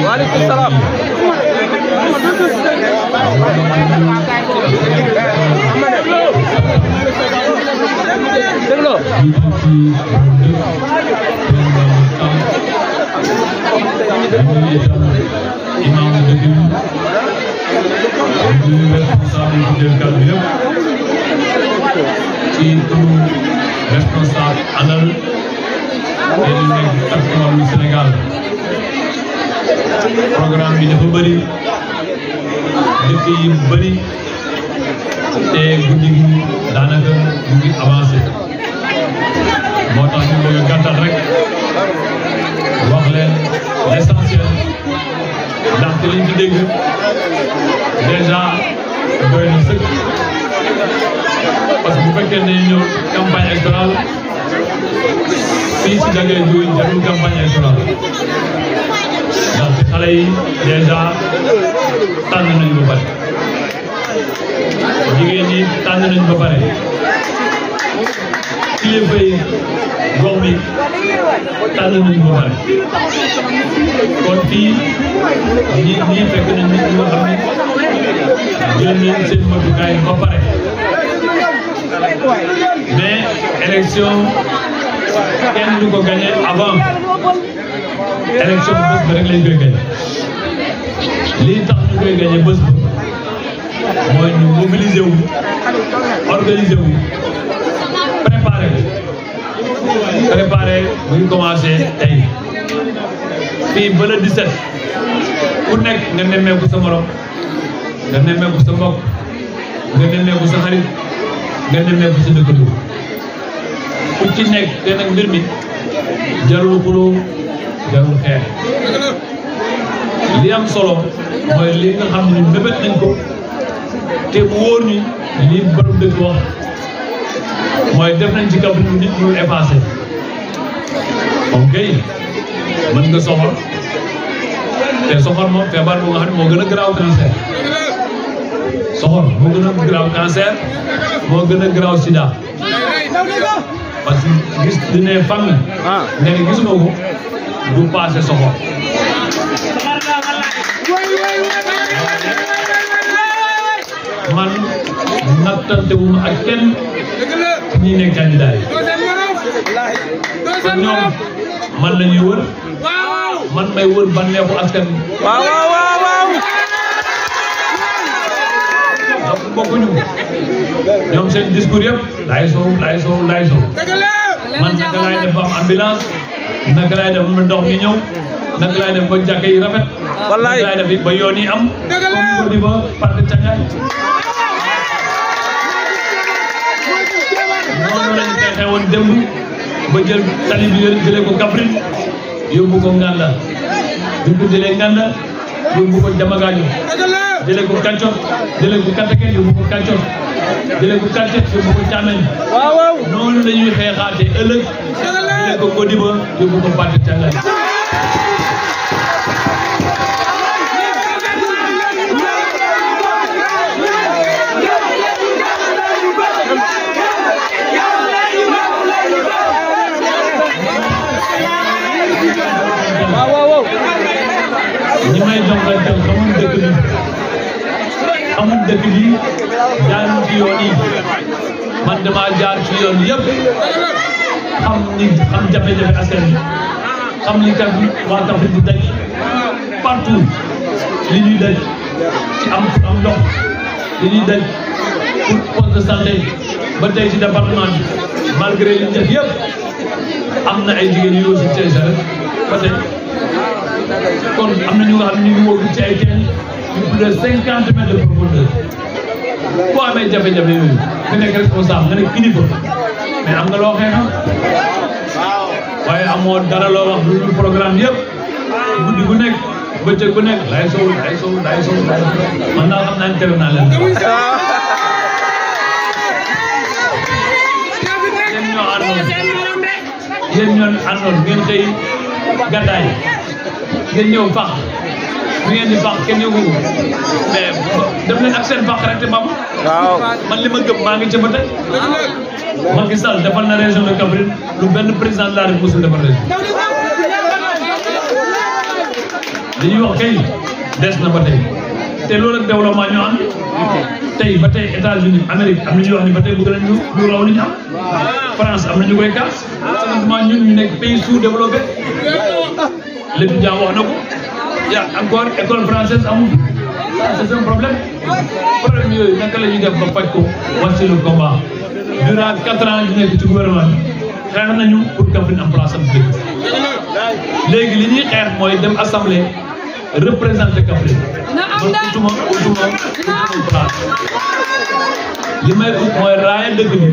Waalaikumsalam. Déglu. Imam dëkk bi responsable yëpp ci turu responsable ANAL te ñu nekk ak wàllu Sénégal programme bi dafa bëri dëkk yi bëri te guddi gi daanaka mu ngi avancé moo tax ñu bëgg a gàttal rek wax leen l'essentiel ndaxte liñ ci dégg déjà doy na sëkk parce que bu fekkee ne ñëw campagne électorale fii ci Dagana Diohine jarul campagne électorale ndaxte xale yi déjà tànn nañu ba pare jigéen ñi tànn nañu ba pare kilifa yi gox bi tànn nañu ba pare kon fii ñii fekk nañ nit ñi nga xam ne jël nañ seen matukaay ba pare mais élection kenn du ko gagné avant élection bés ba rek lañ koy gagné lii tax ñu koy gagné bés ba mooy ñu mobiliser wu organiser wu préparé bu ñu commencé tey fii ba le 17 ku nekk nga nemmeeku sa morom nga nemmeeku sa mbokk nga nemmeeku sa xarit nga nemmeeku sa dëkkandoo ku ci nekk te nag mbir mi jarul xuloo jarul xeex li am solo mooy li nga xam ne mébét nañ ko te mu wóor ni li borom dëkk wax mooy def nañ ci Kaffrine nit ñu effacé ok mën nga soxor te soxor moom feebar bu nga xam ne moo gën a garaaw cancer soxor moo gën a garaaw cancer moo gën a garaaw sida parce que gis di ne fan nga ne gisuma ko du passé soxor man nattante wu ma ak kenn ñi nekk candidat yi kon ñoom man la ñuy wër man may wër bànneexu askan waaw donc bokkuñu ñoom seen discours yëpp laay sow man naka laay def ba am ambulance naka laay def ba ndox mi ñëw naka laay def ba jàkka yi rafet. wallaay naka laay def ba yoon yi am. comme ko di ba parc Cangaye. noonu lañu xeexee woon démb ba jël tali bi jëlee ko Kaffrine yóbbu ko Nganda bi ko jëlee Nganda yóbbu ko Diamagadio jëlee ko Kancot jëlee ko Kataken yóbbu ko Kancot jëlee ko Kantet yóbbu ko Thiamène noonu la ñuy xeexaatee ëllëg jëlee ko Godiba yóbbu ko parc Cangaye. ñi may jonkantal xamul dëkk bi jaaruñ ci yoon yi man dama jaar ci yoon yëpp xam jafe-jafe askan bi xam li kat waa Kaffrine di daj partout li ñuy daj ci am ndox li ñuy daj pour poste de santé ba tey ci département bi malgré li ñu def yëpp am na ay jigéen yu aussi ci ba tey kon am na ñu nga xam ne ñu ngi wóobu ci ay teen yu plus de 50 mètres de profondeur boo amee jafe-jafe yooyu nga nekk responsable nga nekk kilifa mais am nga loo xeexam waaye amoo dara loo wax lu programme yëpp guddi gu nekk bëccëg gu nekk lay sow man daal xam naa ne tere naa leen yéen ñoo àndoon ngeen xëy gàddaay ngeen ñëw fax bi ngeen di fax kenn yëngu mais def leen ak seen fax rek te mam man li ma gëm maa ngi ca ba tey Macky Sall defal na région de Kaffrine lu benn président de la République musul defal région li ñuy wax kay des na ba tey te loolu ak développement ñoo am tey ba tey États-Unis Amérique am na ñuy wax ni ba tey bëgg nañu lu raw li ñu am France am na ñu koy kaas seulement ñun ñu nekk pays sous-développé l'étudiant wax na ko ya encore école française amul c'est un problème yooyu naka la ñuy def ba faj ko wàcc le combat durant 4 ans ñu nekk ci gouvernement xeex nañu pour Kaffrine am place am dëkk léegi li ñuy xeex mooy dem assemblée représenter Kaffrine man utuma place li may ut mooy raaya dëkk bi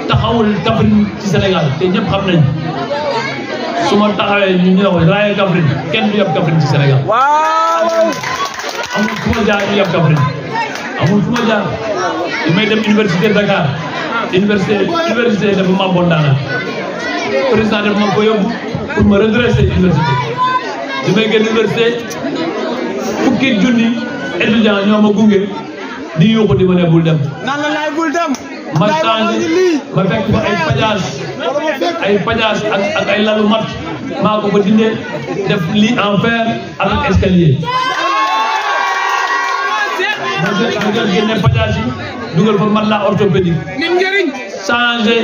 taxawul Kaffrine ci Sénégal te ñëpp xam nañ su ma taxawee ñu ñëw raaya Kaffrine kenn du yab Kaffrine ci Sénégal amul fu ma jaar ñu yab Kaffrine amul fu ma jaar li may dem université de Dakar université dafa ma bon daana président dafa ma ko yóbbu pour ma redresser université li may génn université fukki junni étudiant ñoo ma gunge di yuuxu di ma ne bul dem ma changé ma fekk fa ay pajaas ak ay lalu mat maa ko fa dindee def lii en fer avec escalier ma jël génne pajaas yi dugal fa matelas orthopédique changé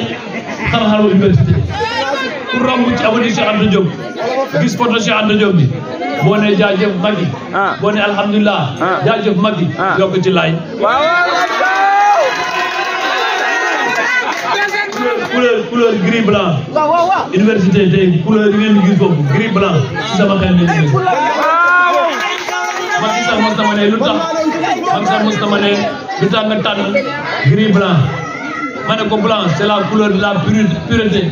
xar-xaru université pour romb ci avenue Cheikh Anta Diop gis photo Cheikh Anta Diop bi boo ne jaajëf Macky boo ne alhamdulilah jaajëf Macky yokk ci laay couleur gris blanc université tey couleur yi ngeen di gis foofu gris blanc ci sama xel ni Macky Sall mos na ma ne lu tax nga tànn gris blanc ma ne ko blanc c'est la couleur de la pureté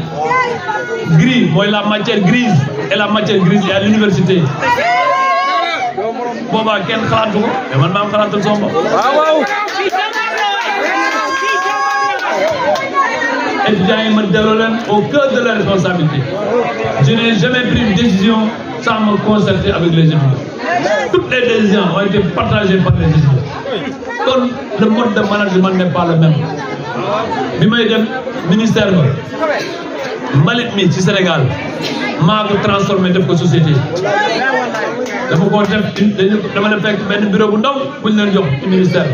gris mooy la matière grise et la matière grise est à l'université boobaa kenn xalaatu ko mais man maa am xalaatal sama bopp étudiants yi ma delloo leen au cœur de la responsabilité je n'ai jamais pris une décision sans me concerter avec les étudiants toutes les décisions ont été partagées par les étudiants kon le mode de management n'est pas le même bi may dem ministère ba mbalit mi ci Sénégal maa ko transformé def ko société dama ko def dama def fekk benn bureau bu ndaw bu ñu leen jox ci ministère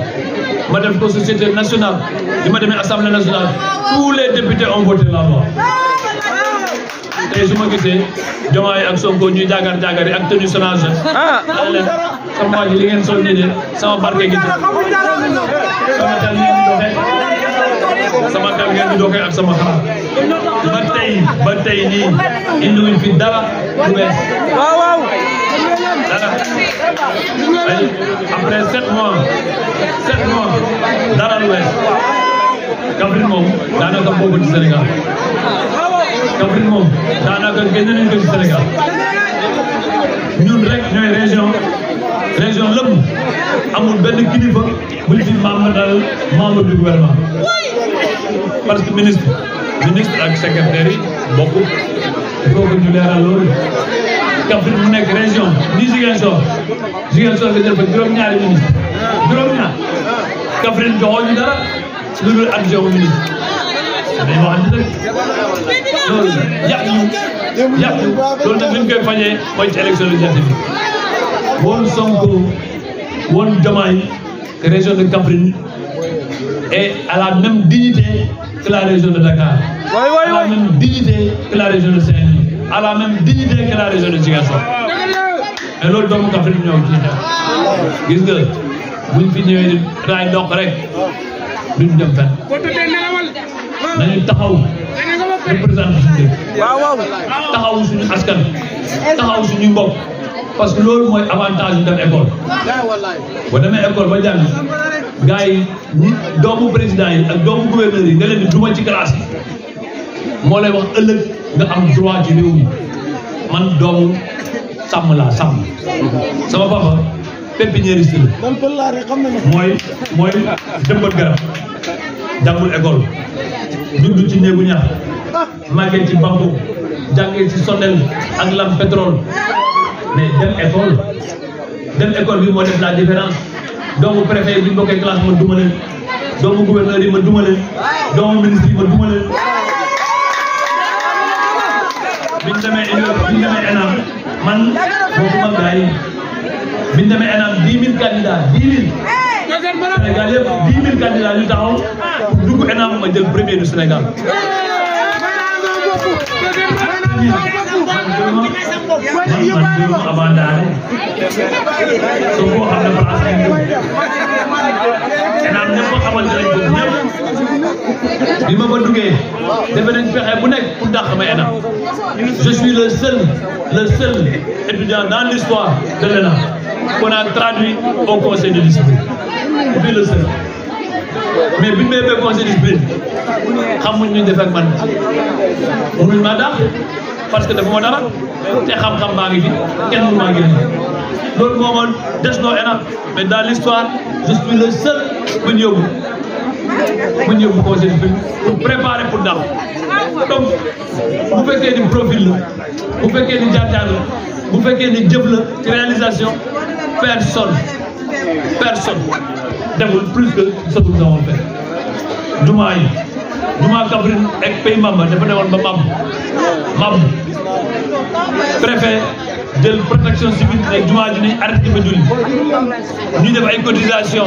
ma def ko société nationale bi ma demee assemblée nationale tous les députés ont voté la loi tey su ma gisee Diomaye ak Sonko ñuy jaagar ak tenue Sonage ala leen sama waa ji li ngeen sol nii de sama barke gi sama tal ni doxee sama xel ngeen di doxee ak sama xalaat ba tey nii indiwuñ fi dara lu bees. waaw. dara après 7 mois dara lu bees. Kaffrine moom daanaka boobu ci Sénégal Kaffrine moom daanaka génn nañ ko ci Sénégal ñun rek ñooy région lëmm amul benn kilifa buñ fi membre du gouvernement parce que ministre ak secrétaire yi bokk il faut que ñu leeral loolu. Kaffrine mu nekk région ni Ziguinchor nga jël fa juróom-ñaari ministre juróom-ñaar Kaffrine joxoo ñu dara lu dul adjoint ministre dañu waxante rek loolu yàq loolu nag li ñu koy fañee mooy ci élection législative bi woon Sonko woon Diomaye que région de Kaffrine est à la même dignité que la région de Dakar, à la même dignité que la région de Saint-Louis, à la même dignité que la région de Ziguinchor. mais loolu doomu Kaffrine ñëw ci gis nga buñ fi ñëwee raay dox rek duñ dem fenn nañu taxaw représenté suñu dëkk taxaw suñu askan taxaw suñu mbokk parce que loolu mooy avantage yu dem école boo demee école ba jàng gars yi ñi doomu président yi ak doomu gouverneur yi nga leen di duma ci classe yi moo lay wax ëllëg nga am droit ci réew mi man doomu sàmm laa sàmm sama papa pépiniériste la mooy jëmbat garab jàngul école judd ci néegu ñax màggee ci bambu jàngee ci sondel ak lam pétrole mais dem école bi moo def la différence doomu préfet bi bokkee classe ma duma leen doomu gouverneur yi ma duma leen doomu ministre yi ma duma leen biñ demee ENAM man bokkuma gars yi biñ demee ENAM 10 000 candidats 10 000 Sénégal yëpp 10 000 candidats ñu taxaw pour dugg ENAM ma jël premier du Sénégal. man abandonné soo ko xam ne place ENAM ñëpp xamante nañ ko ñëpp bi ma fa duggee defe nañ fexe bu nekk pour dàq ma ENAM je suis le seul étudiant dans l'histoire de l'ENAM qu'on a traduit au conseil de discipline je suis le seul mais bi ñu may conseil de discipline xamuñ ñu def ak man mënuñ ma dàq parce que dafa ma dara te xam-xam maa ngi fi kenn mënu maa ngi loolu moo ma des noo ENAM mais dans l'histoire je suis le seul bu ñu yóbbu conseil de discipline pour préparer pour dàq donc bu fekkee ni profil la bu fekkee ni jaar-jaar la bu fekkee ni jëf la ci réalisation personne deful plus que ce que nous avons fait jumaa Kaffrine ak pays Mamba dafa newoon ba Mamba préfet jël protection civile ak jumaa ji nañ arrêté ba julli ñu def ay cotisation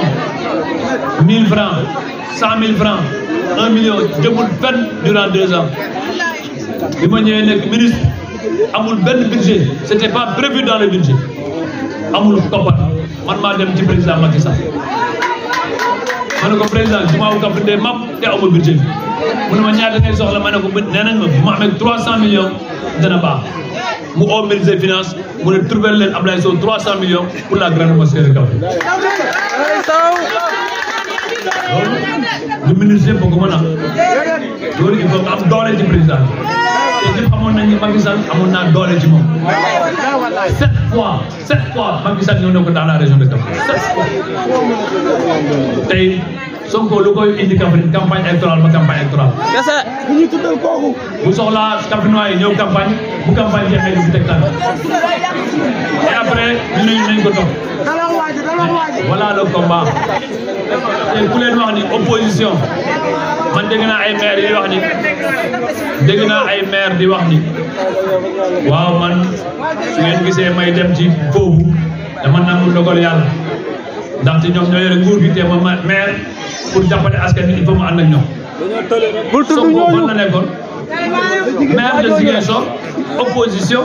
1000 francs 100 000 francs 1 million jëmul fenn durant 2 ans bi ma ñëwee nekk ministre amul benn budget c'était pas prévu dans le budget amul koppar man maa dem ci président Macky Sall ma ne ko président jumaa wu Kaffrine day mab te amul budget mu ne ma ñaata ngay soxla ma ne ko nee nañ ma bu ma amee 300 millions dana baax mu oo ministre des finances mu ne trouver leen Ablaye Sow 300 millions pour la grande mosquée de Kaffrine loolu du ministre yëpp ko mën a loolu il faut nga am doole ci président te ñëpp xamoon nañ ne Macky Sall amoon naa doole ci moom 7 fois Macky Sall ñëw na ko dans la région de Kaffrine 7 fois tey Sonko lu koy indi Kaffrine campagne électorale ba campagne électorale kese ñu tuddal kooku bu soxlaa Kaffrinois yi ñëw campagne bu campagne jeexee du teg tànk et après ñu nañ ko topp voilà le combat te ku leen wax ni opposition man dégg naa ay maire yi wax ni waaw man su ngeen gisee may dem ci foofu dama nangu dogal yàlla ndaxte ñoom ñoo yore nguur gi te ma maire pour jàppale askan wi il faut mu ànd ak ñoom. bul tudd Sonko ñooñu fan la nekkoon maire de Ziguinchor opposition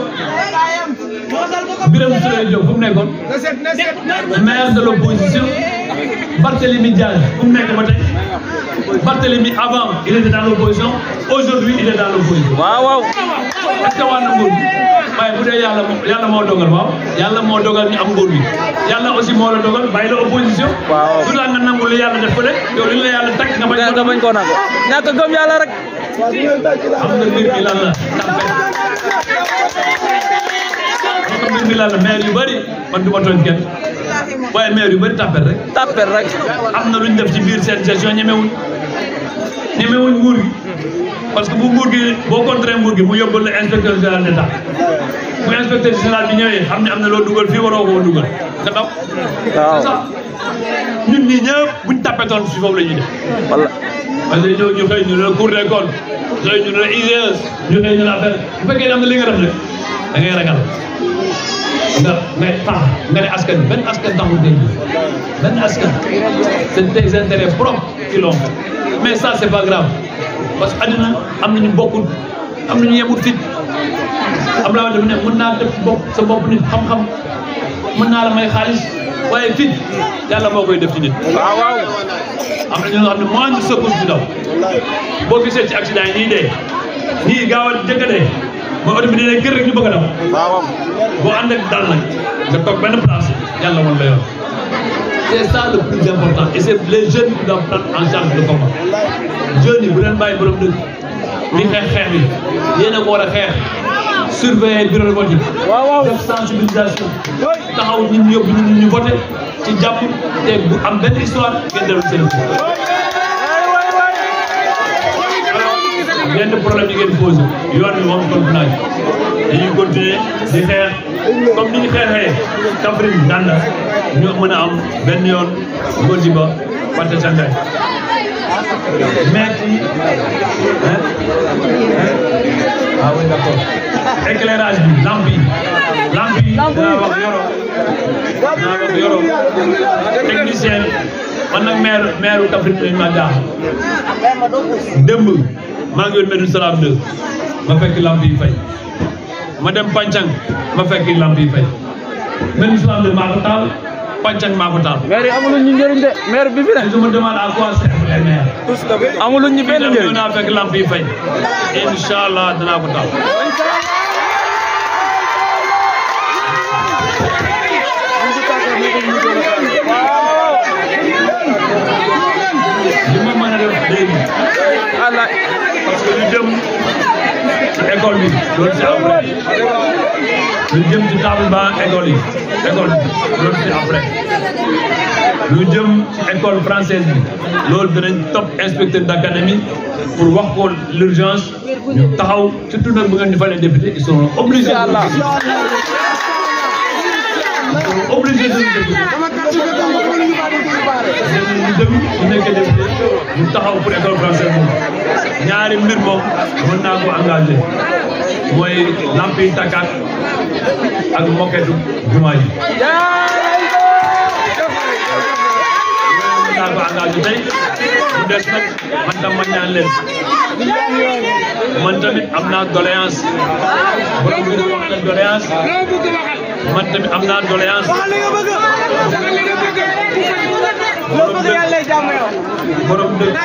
Birame Souleye Diop fu mu nekkoon maire de l'opposition Barthélémy Dias fu mu nekk ba tey Barthélemy avant il était dans l'opposition aujourd'hui il est dans l'opposition. waaw. est-ce que waa na nguur gi waaye bu dee yàlla moo dogal waaw yàlla moo dogal ñu am nguur gi yàlla aussi moo la dogal bàyyi la opposition. waaw du la nga nangu li yàlla def ko de yow li la yàlla tag nga bañ ko nangu ñàkk gëm yàlla rek. xam nga mbir mi lan la mbir mi lan la maire yu bëri man du ma tooñ kenn waaye maire yu bëri tapet rek am na lu ñu def ci biir seen gestion ñemewuñ nguur gi parce que bu nguur gi boo contré nguur gi mu yóbbul la inspecteur général d'État bu inspecteur général bi ñëwee xam ne am na loo dugal fii waroo koo dugal nga daw. waaw c'est ça ñun ñii ñëpp buñ tapetoon si foofu la ñuy def. walla parce que ñu xëy ñu ne la Cour des comptes xëy ñu ne la IGE ñu xëy ñu ne la affaire bu fekkee am na li nga def rek da ngay ragal nga ne askan bi benn askan taxul dégg benn askan c'est des intérêts propres qui l'ont fait mais ça c'est pas grave parce que àddina am nañu bokkul am nañu yemut fit am laa def ne mën naa def bopp sa bopp nit xam-xam mën naa la may xaalis waaye fit yàlla moo koy def ci nit. waaw am na ñoo xam ne moo ñu secours bi daw boo gisee ci accident yi nii dee nii gaaw a jëkk a dee mooy oto bi dee kër rek ñu bëgg a daw. boo ànd ak dal nag nga toog benn place yàlla woon la yor c'est ça le plus important et c'est les jeunes qui doivent prendre en charge le combat jeunes yi bu leen bàyyi borom dëkk di xeex yi yéen a ko war a xeex surveiller bureau de vote yi def sensibilisation taxaw nit ñi yóbbu nit ñi voté ci jàpp te bu am benn histoire ngeen dellu seen yenn problème yi ngeen posé yoon bi moom tontu naa dañuy continuer di xeex comme ni ñu xeexee Kaffrine Ndanda ñu mën a am benn yoon Ngodiba Fatick Sangaye mais ah oui d'accord éclairage bi lampe yi dinaa wax yoro technicien man nag maire Kaffrine lañ ma jaax démb maa ngi woon Medou Salam 2 ma fekk lampe yi fay ma dem Pancang ma fekk lampe yi fay Medou Salam 2 maa ko taal Pancang maa ko taal. maire yi amuluñ ñu njëriñ de maire bi fi ne. je me demande à quoi sert les maires. amuluñ ñu benn njëriñ dinaa fekk lampe yi fay incha allah dinaa ko taal. li ma mën a def léegi. parce que lu jëm ci école bi loolu c'est après lu jëm ci table ba école bi loolu c'est après lu jëm ci école française bi loolu dinañ topp inspecteur d'académie pour wax ko l'urgence ñu taxaw surtout nag bu ngeen di falee député ils sont obligés obligé de ñu nekkee député ñu taxaw pour école française moom ñaari mbir moom mën naa ko engagé mooy lamp yi takkaat ak moketu jumaa ji mën naa ko engagé tey mu des nag man tam ma ñaan leen man tamit am naa doléance borom bi wax na doléance man tamit am naa doléance borom dëgg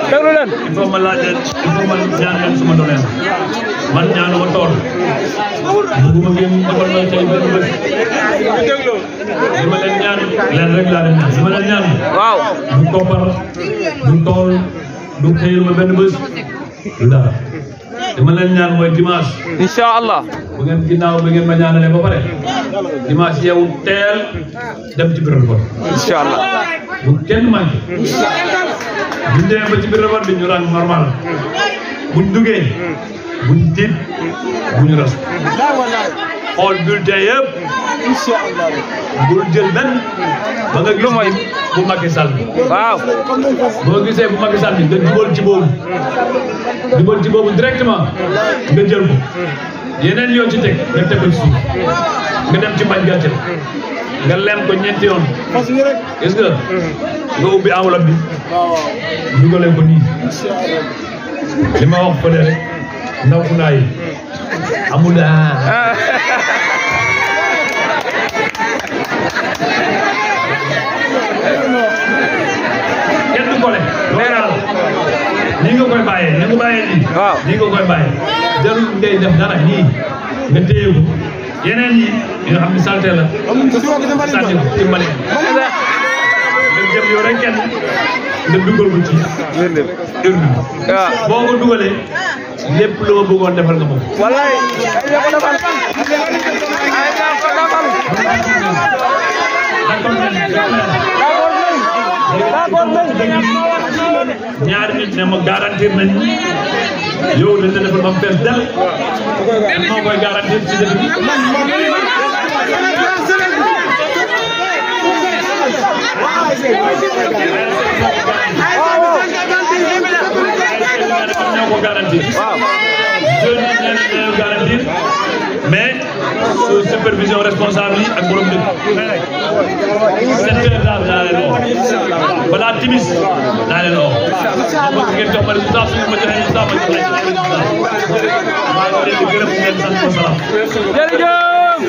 déglu leen il faut ma laaj leen il faut ma ñaan leen suma doléance man ñaanuma tool bëgguma ngeen defal ma tey benn bés li ma leen ñaan leen rek laa leen ñaan li ma leen ñaan waaw du koppar du tool du xëyal ma benn bés du dara li ma leen ñaan mooy dimanche incha allah bu ngeen ginnaaw bi ngeen ma ñaanalee ba pare dimanche yow teel dem ci bureau de vote incha allah bu kenn manqué buñ demee ba ci bureau de vote bi ñu rang normal buñ duggee buñ tiit buñ ras xool bulletin yëpp bul jël benn ba nga gis bu Macky Sall waaw boo gisee bu Macky Sall bi nga jubal ci boobu directement nga jël ko yeneen yoo ci teg nga teg ko ci suuf nga dem ci mbañ gàcce nga lem ko ñeenti yoon gis nga nga ubbi enveloppe bi dugalee ko nii li ma wax fële rek ndaw ku naa yi amul bàyyee ni nga bàyyee nii. waaw nii nga koy bàyyee. jarul ngay def dara nii nga téye ko yeneen yi nga xam ne salté la. sànni ko ci mbalit. nga jëm yow rek kenn nga dugal ko ci. urne waaw boo ko dugalee lépp loo bëggoon defal nga moom. wallaay ay ko defal ñaari nit ne ma garantir nañ yow dañ la defal ba mu fees del moo koy garantir ci dëkk bi ñoo ko garantir garantir mais sous supervision responsable yi ak borom dëkk 7 heures daal naa leen woo balaa timis naa leen woo ma bëgg ngeen jox ma résultat suñu ma joxee résultat ma jox leen résultat maa ngi leen di gërëm ngeen sant wa salaam. jërëjëf